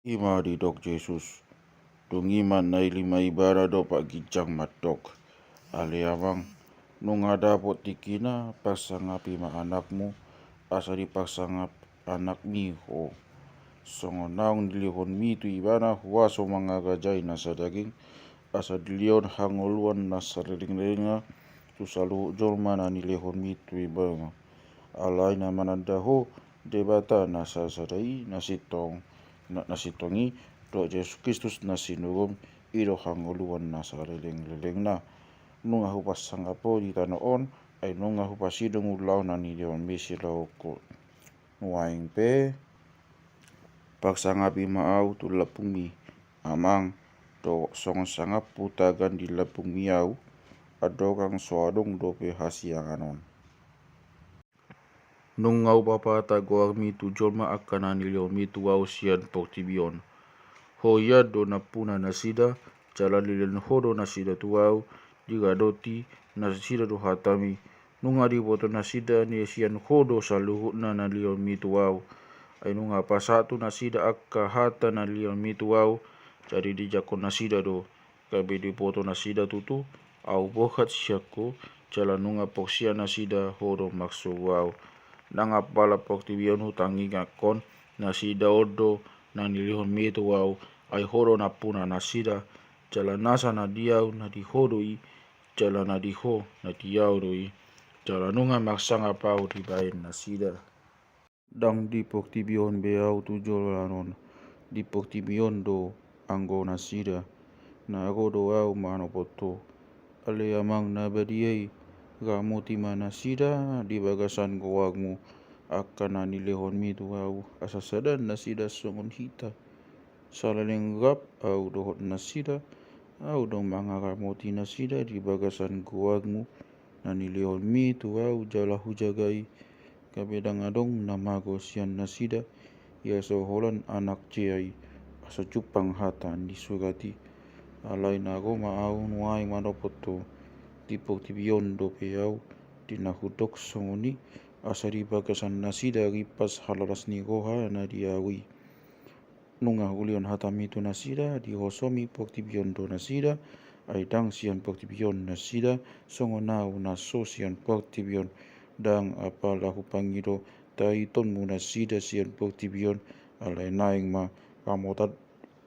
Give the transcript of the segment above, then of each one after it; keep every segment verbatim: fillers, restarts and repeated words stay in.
I ma didok Jesus. Dung i ma na i lima ibana dompak ginjang mandok: Ale Amang, nunga dapot tingkina, pasangapi ma anakmu, asa dipasangap anakmi ho. Songon naung nilehonmi tu ibana huaso mangarajai nasa daging, asa dilehon hangoluan na salelenglelengna tu saluhut jolma na nilehonmi tu ibana. Alai na mananda ho Debata na sasada i, na sintong, na, na sintong i, dohot Jesus Kristus na sinurun, i do hangoluan na salelenglelengna. Nunga hupasangap ho di tano on, ai nunga hupasidung ulaon na nilehonmi silaohon ho. Nuaeng pe, pasangapi ma ahu tu lambungmi, Amang, dohot songon sangaphu tagan di lambungmi ahu, andorang so adong dope hasiangan on. Nunga hupapata goarmi tu jolma angka na nilehonmi tu ahu sian portibi on. Ho hian do nampuna nasida, jala nilehon ho do nasida tu ahu, diradoti nasida do hatami. Nunga diboto nasida ni sian ho do saluhutna na nilehonmi tu ahu. Ai nunga pasahat tu nasida angka hata na nilehonmi tu ahu, jadi dijangkon nasida do. Gabe diboto nasida tutu ahu borhat sian ho, jala nunga porsea nasida ho do marsuru ahu. Ndang apala portibi on hutangiangkon, nasida on do na nilehonmi tu ahu, ai ho do nampuna nasida, jala nasa na di ahu na di ho do i, jala na di ho na di ahu do i, jala nunga marsangap ahu dibahen nasida. Ndang di portibi on be ahu tu joloan on, di portibi on do anggo nasida. Na ro do ahu manopot ho. Ale Amang na badia i, ramoti ma nasida di bagasan goarmu, angka na nilehonmi tu ahu, asa sada nasida songon hita. Saleleng rap ahu dohot nasida, ahu do mangaramoti nasida di bagasan goarmu, na nilehonmi tu ahu jala hujaga i. Gabe ndang adong na mago sian nasida, ia so holan anak jea i, asa jumpang hata ni surat i. Alai na ro ma ahu nuaeng manopot ho, di portibi on dope ahu, di na hudok songon i, asa di bagasan nasida rimpas halalas ni roha na di ahu i. Nunga hulehon hatami tu nasida, dihosomi portibi on do nasida, ai ndang sian portibi on nasida, songon ahu na so sian portibi on. Ndang apala hupangido taitonmu nasida sian portibi on, alai naeng ma ramotan,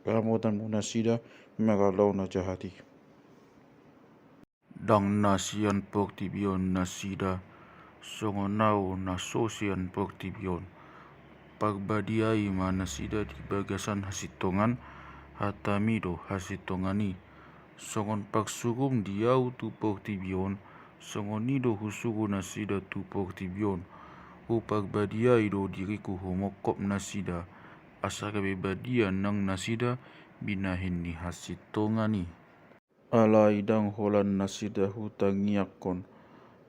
ramotanmu nasida mangalo na jahat i. Ndang na sian portibi on nasida, songon ahu na so sian portibi on. Parbadiai ma nasida di bagasan hasintongan, hatami do hasintongan i. Songon parsurum di ahu tu portibi on, songon i do husuru nasida tu portibi on. Huparbadiai do diriku humongkop nasida, asa gabe badia nang nasida binahen ni hasintongan i. Alai ndang holan nasida hutangiangkon.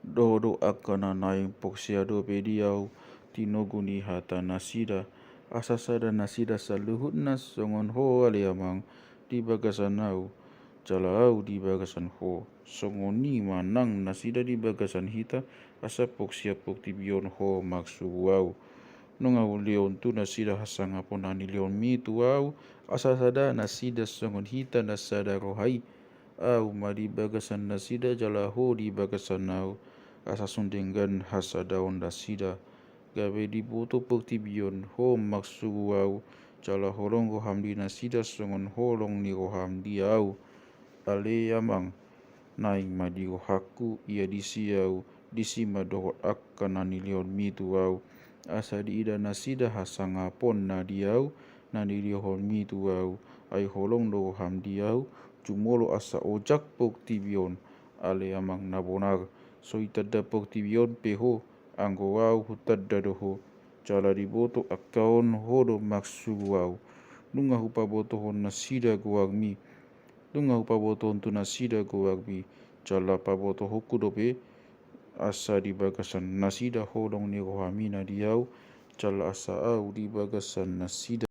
Dohot do angka na naeng porsea dope di ahu, tinogu ni hata nasida, asa sada nasida saluhutna songon ho ale Amang di bagasan ahu, jala ahu di bagasan ho. Songon i ma nang nasida di bagasan hita, asa porsea portibi on ho marsuru ahu. Nunga hulehon tu nasida hasangapon na nilehonmi tu ahu, asa sada nasida songon hita na sada roha i. Ahu ma di bagasan nasida jala ho di bagasan ahu, asa sun denggan hasadaon nasida. Gabe diboto portibi on ho marsuru ahu, jala holong roham di nasida songon holong ni roham di ahu. Ale Amang, naeng ma di rohangku ia disi ahu, disi ma dohot angka na nilehonmi tu ahu. Asa diida nasida hasangapon na di ahu, na nilehonmi tu ahu. Ai holong do roham di ahu, jumolo asa ojak portibi on. Ale Amang na bonar, so ditanda portibi on pe ho, anggo ahu hutanda do ho. Jala diboto angka on ho do marsuru ahu. Nunga hupabotohon nasida goarmi. Nunga hupabotohon tu nasida goarmi, jala pabotohonku dope, asa di bagasan nasida holong ni rohami na di ahu, jala asa ahu di bagasan nasida.